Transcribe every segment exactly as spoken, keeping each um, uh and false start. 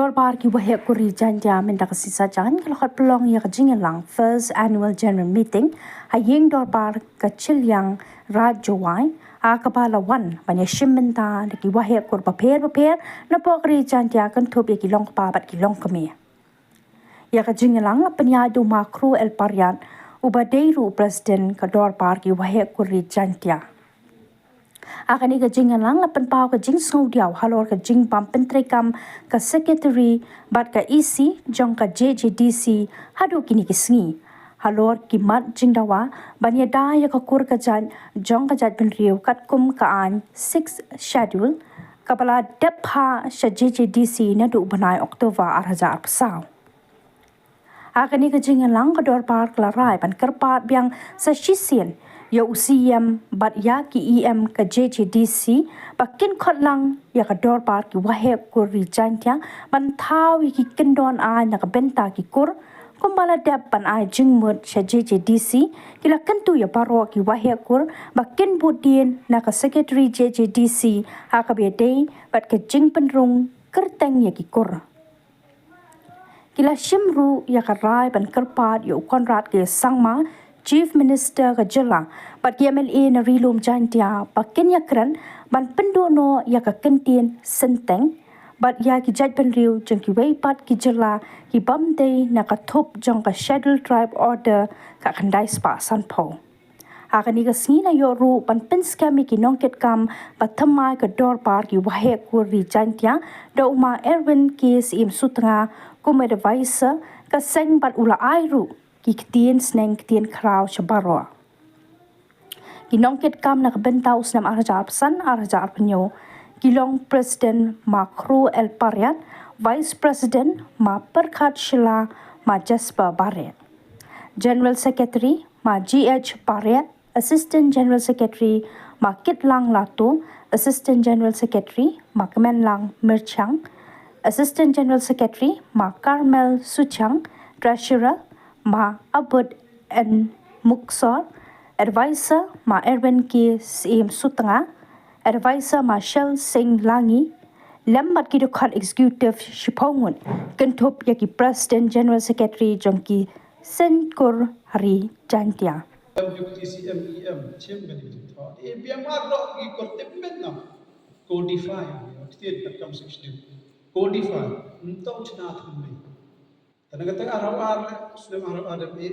Dorbar ki Waheh Kur Ri Jaintia mynta ka sngi Saitjaiñ ka la khot pynlong ïa ka jingïalang First Annual General Meeting ha ïing dorbar ka Chilliang Raid Jowai, ha kaba la wan ban ïashim bynta da ki waheh kur bapher bapher napoh ka Ri Jaintia kynthup ïa ki longkpa bad ki longkmie. Ïa ka jingïalang la pynïaid da u Ma Kru El Pariat, uba dei ruh u President ka Dorbar ki Waheh Kur Ri Jaintia. Ha kane ka jingïalang la pynpaw ka jingsngewdiaw halor ka jingbym pyntreikam ka Secretary bad ka E C jong ka J J D C haduh kine ki sngi, halor ki mat jingdawa ban ïada ïa ka kur ka jait jong ka jaitbynriew katkum ka aiñ Sixth Schedule, kaba la dep phah sha J J D C naduh u bnai October ar hajar arphew saw. Ha kane ka jingïalang ka Dorbar ka la rai ban kyrpad biang sa shisien ïa u C M bad ïa ki E M ka J J D C ba kin khot lang ïa ka Dorbar ki Waheh Kur Ri Jaintia ban thaw ïa ki kyndon aiñ na ka bynta ki kur, kumba la dep ban ai jingmut sha J J D C, ki la kyntu ïa baroh ki waheh kur ba kin bud dien na ka Secretary J J D C ha kaba ïadei bad ka jingpynrung kyrteng ïa ki kur. Ki la shim ruh ïa ka rai ban kyrpad ïa u Conrad K Sangma, Chief Minister ka jylla, bad ki M L A na Ri Lum Jaintia ba kin ïakren ban pynduh noh ïa ka kyntien synteng bad ïa ki jaitbynriew jong kiwei pat ki jylla kibym dei na ka thup jong ka Scheduled Tribe Order ka khyndai spah sanphew. Ha kane ka sngi la ïoh ruh ban pynskhem ïa ki nongkitkam ba thymmai ka Dorbar ki Waheh Kur Ri Jaintia da u Ma Erwin K Syiem Sutnga kum advisor ka seng, bad u la ai ruh ki ktien sneng ktien khraw sha baroh ki nongkitkam na ka bynta u snem ar hajar arphew san ar hajar arphew hynñiew, ki long President Ma Kru El Pariat, Vice President Ma Pyrkhat Shylla, Ma Jasper Barret, General Secretary Ma G H Barret, Assistant General Secretary Ma Kitlang Lato, Assistant General Secretary Ma Kmenlang Myrchang, Assistant General Secretary Ma Carmel Suchang, Treasurer Ma Abud N Muksor, Advisor Ma Erwin K Syiem Sutnga, Advisor Ma Shel Singh Langi, lem bad ki dkhot executive shiphew ngut, kynthup ïa ki President General Secretary jong ki seng kur ha Ri Jaintia. Deputy C M E M, chim kane ka jingthoh. E biang ma rok ki kur tip met na. Codify, ktien kat kam six schedule. Codify, ntong chna thum ni. Tang kata arhaw ar le, snem arhaw ar le,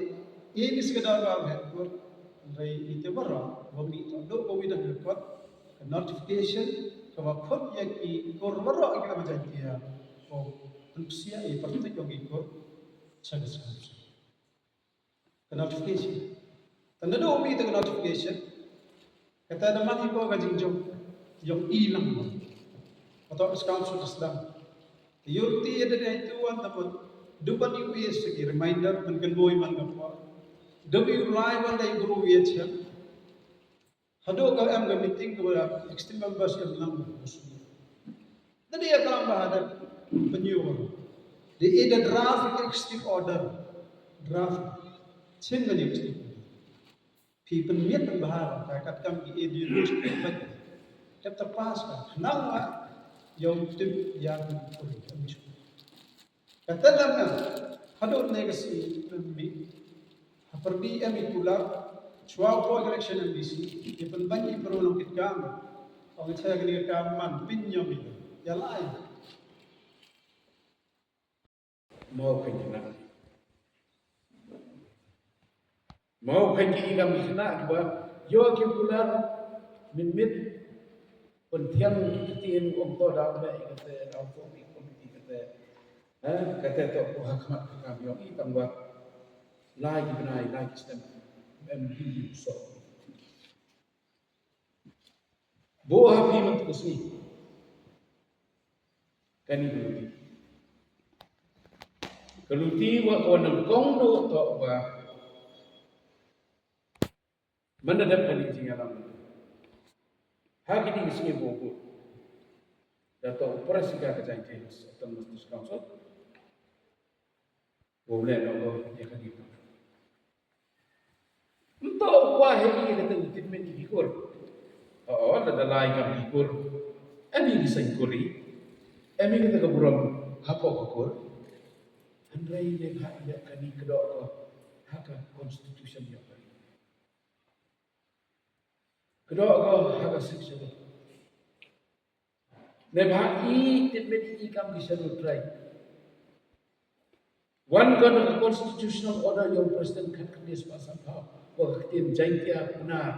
e ni sekadar ba le, kur, rei ite baroh, ba mi to do ba wi dang kot, ka notification, ka ba khot ïa ki kur baroh ki ma Jaintia, ko, an psia e parti ko ki kur, chaga sa. Ka notification. Tang da do mi ta ka notification. Kata da man i ko ka jingjong. Jong i lang. Kata ka scam sut Islam. Yurti ya da dai tu wan ta pun. Duban U S ki reminder man kan boy man ka por. W lai wan dai guru ya chen. Haduh ka em ka meeting ka ba executive members em lang. Tadi ya ka ba ada penyuh. Di ida draft executive order. Draft. Chin ka executive order. Phi pynmiat pynbha ka kat kam ki ideology ki ban tep terpas ka khnang la yong tip yang kuri kami. Kata lana hadut ne ka si mi ha perdi em i kular chwa po election M D C i pynban i pro long kit kam. Ong cha ka ni ka man pin yong i ya lai. Mo pynjnang. Mo pynji i kam i khynnah kiba ïoh ki kular mynmiet pynthiang ki ktien ong to da me i kate da to i komiti kate. Eh, kate to ko ha khmat ka kam ïoh i tang wa lai ki bnai lai ki snem em bi so. Bo ha phi man tu sngi. Kani ka luti. Ka luti wa ko nang kong do to wa. Mana dap kani jing alam. Ha kini ka sngi bo ko. Da to operasi ka ka jai jai. Tang mas tus kamsot. Bo le no bo ya kani. Nto kwa he i kata u tip me i ki kur. O, o, da da lai kam ki kur. Em i ki seng kuri. Em i kata ka burom. hapoh ka kur. Hynrei ne ha ïa kane ka doh ko ha ka constitution ïa ka. Ka doh ko ha ka sixth schedule. Ne ba i tip met i kam ki schedule tribe. Wan ko na ka constitutional order ïa u president khat kane spah san phaw. Wa ka ktien Jaiñtia Pnar.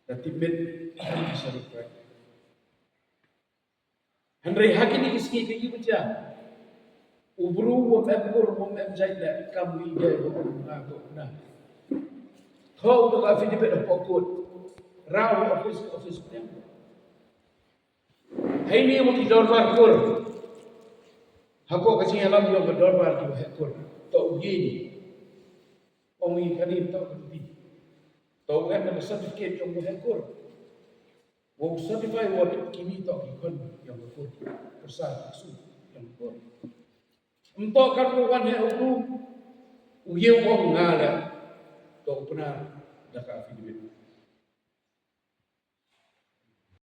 Da tip met kam ki schedule tribe. Hynrei ha kine ki sngi ka ïa u bru wam em kur wam em jait leh kam wi dei wam em nga ko na. Tho u ka affidavit hapoh court. Raw ha office office pem. Hai ni mo ki dorbar kur. Hapoh ka jingïalam ïa ka dorbar ki waheh kur. To u ye ni. Ong i kani to ka ti. To u em na certificate ïa u waheh kur. Wa u certify wa kini to ki khon ïa u kur. Pyrsa ki su ïa u kur. Ym to kan u wan he u kur. U ye u ong nga la. To u Pnar da ka affidavit.